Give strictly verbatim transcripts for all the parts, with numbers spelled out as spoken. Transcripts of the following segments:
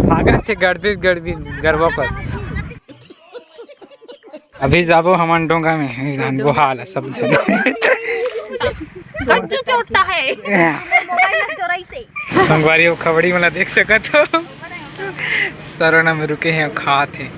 भागत हे गड़बीत गड़बीत गरवा कस। अभी जाबो हमन डोंगा में, ए जान वो हाल हे सब झन। गज्जू चोट्टा हे। मोबाइल चोराई से। संगवारी हो, खबड़ी वाला देख सकत हो, सरोना में रुके हे, खात हे।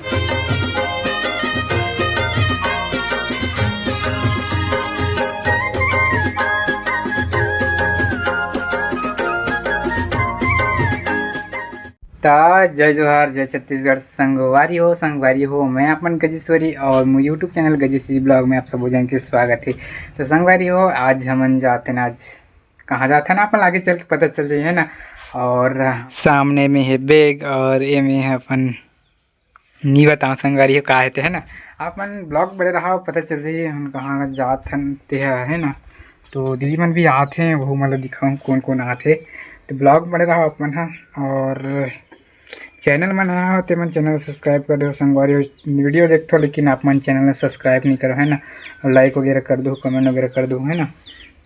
त जय जोहार, जय छत्तीसगढ़ संगवारी हो, संगवारी हो, मैं अपन गजेश्वरी और मोर YouTube चैनल गजेश्वरी ब्लॉग में आप सबो जन के स्वागत हे। तो संगवारी हो, आज हमन जाथन, आज कहाँ जाथन, आप मन आगे चल के पता चल जाही, है ना। और सामने में हे बैग और ये में हे अपन, नी बताओ संगवारी हो का हे ते, है ना। आप मन ब्लॉग बने रहा, पता चल जाही हम कहाँ जाथन ते ह, है ना। तो दीदी मन भी आथे, वो मतलब दिखाऊँ कौन कौन आथे, तो ब्लॉग बने रहा आप मन ह। और चैनल मन आया हो ते मन चैनल सब्सक्राइब कर दो संगवारी हो। वीडियो देखथो लेकिन आप मन चैनल ला सब्सक्राइब नहीं करो, है ना। और लाइक वगैरह कर दो, कमेंट वगैरह कर दो, है ना।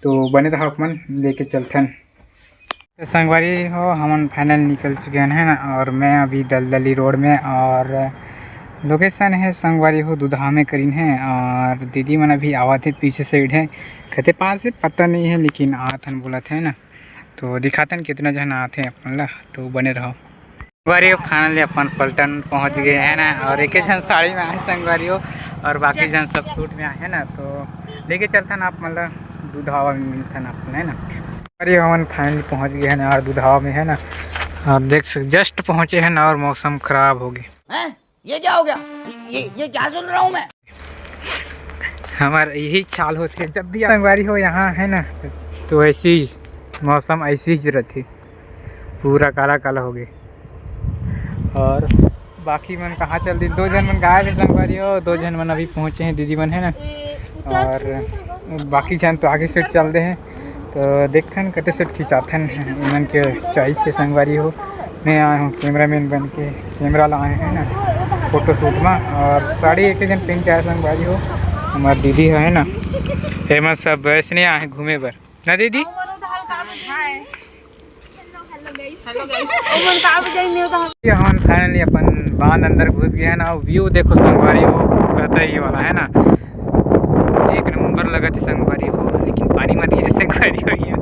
तो बने रहा आप मन, लेके चलथन। तो संगवारी हो, हमन फाइनल निकल चुके हैं, है ना। और मैं अभी दलदली रोड में, और लोकेशन है संगवारी हो दुधावा में करीन है। और दीदी मन अभी आवत हे, पीछे साइड है, खते पास है, पता नहीं है, लेकिन आत हन बोलत है ना। तो दिखातन कितना झन आथे अपन ला, तो बने रहो। संगवारी हो, फाइनली अपन पलटन पहुंच गए है ना, और एक झन साड़ी में आए संगवारी हो, और बाकी झन सब सूट में आए है ना। तो लेके चलथन आप मन ला दुधावा में मिलथन अपन, है ना। अरे हमन फाइनली पहुंच गए हैं यार दुधावा में, है ना। आप देख सक, जस्ट पहुंचे हैं ना और मौसम खराब हो गया। हैं? ये क्या हो गया? ये, ये क्या सुन रहा हूँ मैं? हमार यही चाल होथे, जब भी संगवारी हो यहाँ, है ना, तो ऐसी मौसम ऐसी ही रहती, पूरा काला काला हो गए। और बाकी मन कहाँ चल दी, दो झन मन गायब है संगवारी हो, दो झन मन अभी पहुँचे हैं दीदी मन, है ना। और बाकी झन तो आगे से चल दे हैं। तो देखथन कते से खिंचाथन, इमन के चॉइस से संगवारी हो। मैं आए हूँ कैमरामैन बन के, कैमरा लाए हैं ना फोटो शूट में। और साड़ी एक जन पहन के आए संगवारी हो, हमार दीदी है ना, फेमस सब वैसने आए हैं घूमे बर ना दीदी। हेलो गाइस। ओमन का भी जाई नहीं होता। ये हमन फाइनली अपन बांध अंदर घुस गए हैं ना। व्यू देखो संगवारी हो, कतई वाला है ना, एक नंबर लगत है संगवारी हो, लेकिन पानी मत गिरे संगवारी हो, यहाँ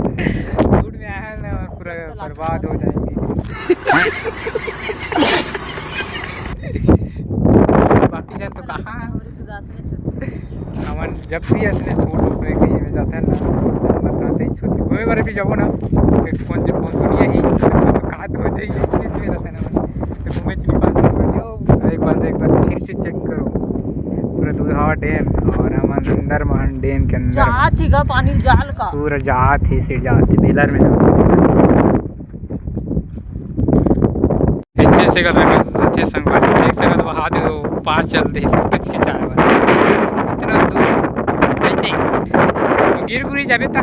सूट में आया है ना, पूरा बर्बाद हो जाएंगे। बाकी जन तो कहाँ है? हमन जब भी ऐसे फोटो पे कहीं में जाते हैं ना, बरसात ही छुट्टी कोई बार भी जाबो ना, फिर कौन जो कौन दुनिया ही तो कात हो जाएगी, इसलिए इसमें रहते हैं ना। तो घूमे चली पाते हैं। एक बार, एक बार फिर से चेक करो, पूरा दुधावा डैम और हमन अंदर में डैम के अंदर में। जात ही का पानी जाल का। पूरा जात ही से जात ही, बेलर में जात ही। ऐसे ऐसे कर रखा थे संगवारी, देख सकत हो, हाथ वो पास चल दे, फोटो खिंचाए बर। इतना दूर, ऐसे ही। तो गिर गुरी जाबे ता।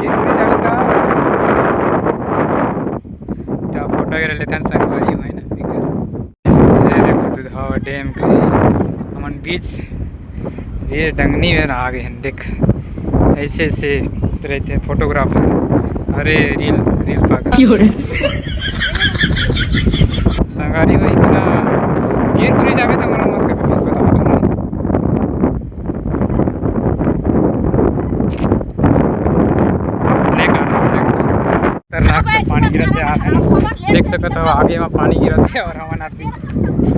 गिर गुरी जाबे ता। तो फोटो वगैरह लेथन संगवारी हो, है ना, एकर। ये देखो दुधावा डैम के हमन बीच, ये डंगनी में आ गए हैं, देख ऐसे ऐसे रहते हैं फोटोग्राफर। अरे रील, रील पागल। क्यों रे? संगवारी हो इतना गिर गुरी जाबे तो मना मत कर, बताओ तुम। ब्लैक आ रहा है, ब्लैक। खतरनाक से पानी गिरत हे यार, है ना? देख सकत हो आगे में पानी गिरत हे और हमन अभी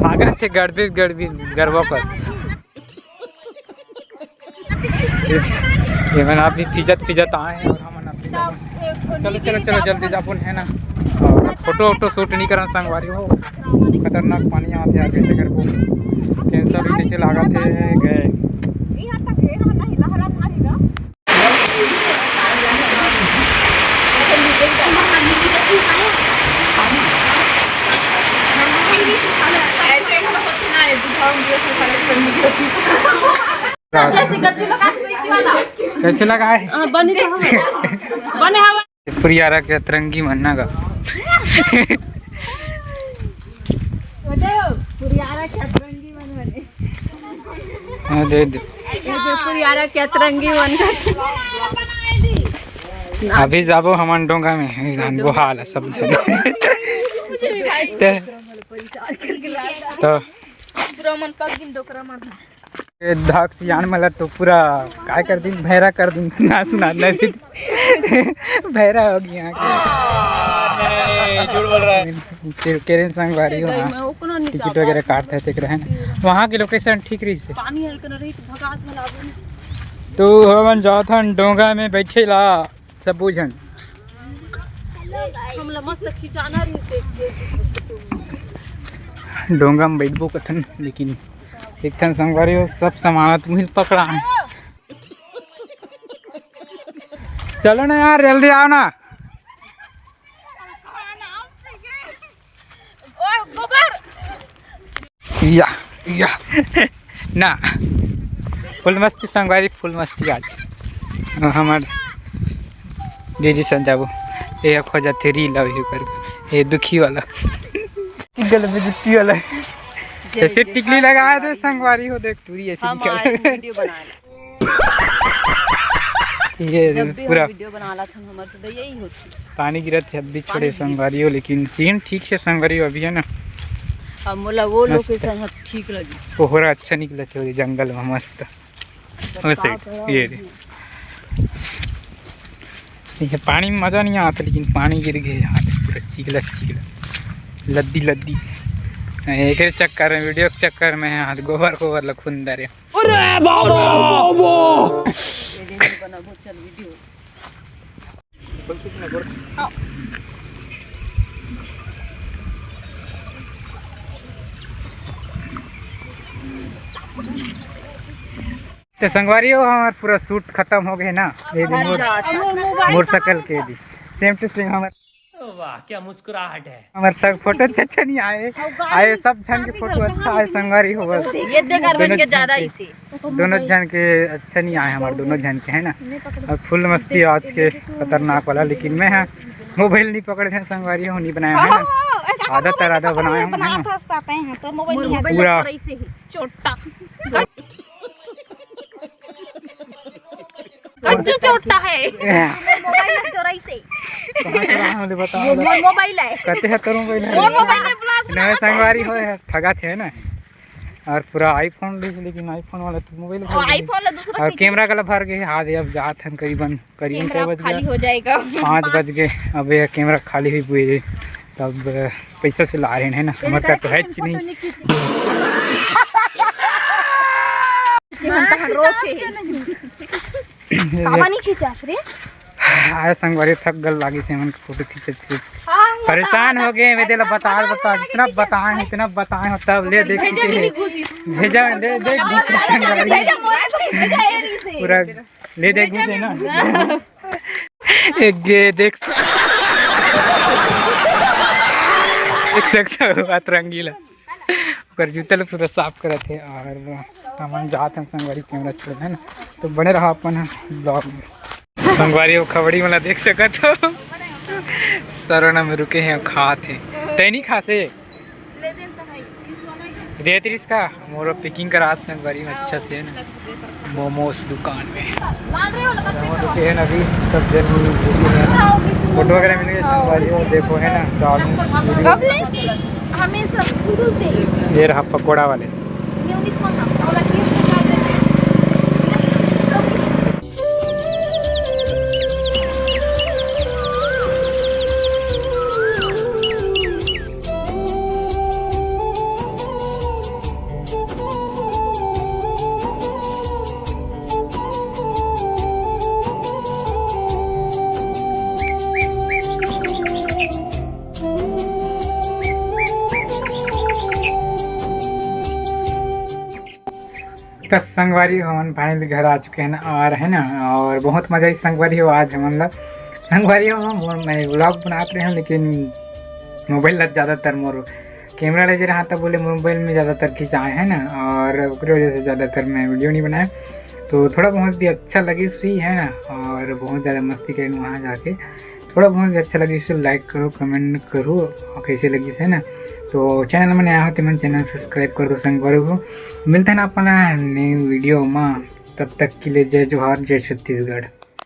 भागत हे गड़बीत गड़बीत गरवा कस। ये मन अभी फिजत फिजत आए हैं और हमन अभी चलो, चलो, चलो, जल्दी जाबो, है ना? और फोटो वोटो शूट नहीं करन संगवारी हो, खतरनाक पानी आत हे यार, कैसे करबो? कैंसर भी कैसे लागत हे, गए। कैसे लगा है? हाँ, बने तो हवे। बने हवे। पुरियारा के अतरंगी मन ना गा। पुरियारा के अतरंगी मन बने। हाँ, दे दे। ये जो पुरियारा के अतरंगी मन। अभी जाबो हमन डोंगा में, जानबो हाल है सब झन। ते, तो पूरा मन पक गिन डोकरा मन। ए धाक सियान मला तो पूरा काय कर दिन, भैरा कर दिन, सुना सुना नहीं। भैरा हो गया यहाँ के। नहीं, झूठ बोल रहा है। फिर केरेन संगवारी हो, हाँ। टिकट वगैरह काटते थे, रहे ना। वहाँ की लोकेशन ठीक रही से। पानी है कि नहीं, तो भगात में लाबू। तो हमन जात हन डोंगा में बैठे ला। सबो झन। हमला मस्त खिंचाना रहिस एक, एक, एक। डोंगा में बैठबो कथन, लेकिन एक ठन संगवारी हो, सब सामान तुम ही पकड़ा है। चलो ना यार, जल्दी आओ ना। या, या। ना, फुल मस्ती संगवारी, फुल मस्ती आज। हमर दीदी सन जाबो, ये खोजा तेरी लव यू कर, ये दुखी वाला। गल में जुत्ती वाला। ऐसे टिकली लगाए दे संगवारी हो, देख टूरी ऐसे हम निकल। आए वीडियो बनाए। ये जब भी पूरा हम वीडियो बना ला था, हमर से तो यही होती। पानी गिरत है अभी छोड़े संगवारी हो, लेकिन सीन ठीक है संगवारी हो अभी, है ना? अब मोला वो मस्त। लोकेशन है ठीक लगी। कोहरा अच्छा निकला थे जंगल में, मस्त। वैसे ये रे। ये पानी में मजा नहीं आता, लेकिन पानी गिर गए हाथ पूरा चिकला चिकला, लद्दी लद्दी। एक चक्कर में, वीडियो के चक्कर में हाथ गोबर गोबर लखुंदर है। अरे बाबा, बाबा। ये दिन बनाबो, चल वीडियो। तो संगवारी हो, हमार पूरा शूट खत्म हो गए ना। ये दिन मोर, मोटरसाइकिल के भी सेम टू सेम हमार। वाह, क्या मुस्कुराहट है। हमार सब फोटो अच्छा अच्छा नहीं आए, आए सब झन के फोटो अच्छा आए संगवारी हो बस। ये देख अरविंद के ज्यादा इसे। दोनों झन के अच्छा नहीं आए हमार दोनों झन के, है ना। और फुल मस्ती आज के खतरनाक वाला, लेकिन मैं है मोबाइल नहीं पकड़े थे संगवारी हो, नहीं बनाया है ना। आदत तर आदत बनाया हूँ, है ना। तो मोबाइल नहीं पूरा। छोटा। गज्जू चोट्टा है। मोबाइल चोराई से। कहाँ चोरा है, बोले, बताओ। वो मोर मोबाइल है। कहते हैं तोर मोबाइल है। मोर मोबाइल में ब्लॉग नवे संगवारी हो है, ठगा थे ना। और पूरा आईफोन लीस, लेकिन आईफोन वाला तो मोबाइल भर गए। आईफोन ला दूसरा और कैमरा का ला भर गए। आज अब जात हन करीबन, करीबन कैमरा कै बज खाली गया? हो जाएगा। पाँच बज गए। अब ये कैमरा खाली हुई हुई है। तब पैसा से ला रहे हैं ना, हमारे का तो है नहीं। कामा नहीं खींचास रे। आए संगवारी थक गल लागी से मन फोटो खींचत खींचत। परेशान हो गए, मैं देला बता बता, जितना बताए हैं, इतना बताए हो, तब ले देख भेजा भी नहीं घुसी। भेजा, ले देख घुसी संगवारी। भेजा मोरे को, भेजा ए रही से। पूरा ले देख घुसे ना। एक गे देख, देख सकते हो, अतरंगीला। ओकर जूता ल पूरा साफ करत हे। और हमन जात हन संगवारी, कैमरा छोड़, है ना। तो बने रहा अपन ब्लॉग में। संगवारी, वो खबड़ी वाला देख सकत हो, सरोना में रुके हैं, खात हे। तै नहीं खासे? दे तिरिस का मोर पैकिंग करा संगवारी में अच्छा से, है ना। मोमोज दुकान में। हम लोग के है ना अभी सब जन मिल के है ना, फोटो वगैरह मिल गए संगवारी हो, देखो है ना, डालूं। कब ले? हमें सब शुरू से ही। ये रहा पकोड़ा वाले। न्यू मिस कौन था? त संगवारी हो, हमन फाइनली घर आ चुके हैं ना, और है ना, और बहुत मजा आई संगवारी हो। आज हमन ला संगवारी हो, हम, मैं व्लॉग बनात रहे हूँ, लेकिन मोबाइल ला ज़्यादातर मोर कैमरा ले जे रहा था, बोले मोबाइल में ज़्यादातर खिंचाए है ना, और ओकरे वजह से ज़्यादातर मैं वीडियो नहीं बनाया। तो थोड़ा बहुत भी अच्छा लगी सुई है ना, और बहुत ज़्यादा मस्ती करें वहाँ जाके। थोड़ा बहुत भी अच्छा लगी तो लाइक करो, कमेंट करो, और कैसे लगी है ना। तो चैनल में नया हो तो मन चैनल सब्सक्राइब कर दो संगवारी हो। मिलते हैं ना अपना न्यू वीडियो में, तब तक के लिए जय जोहार, जय छत्तीसगढ़।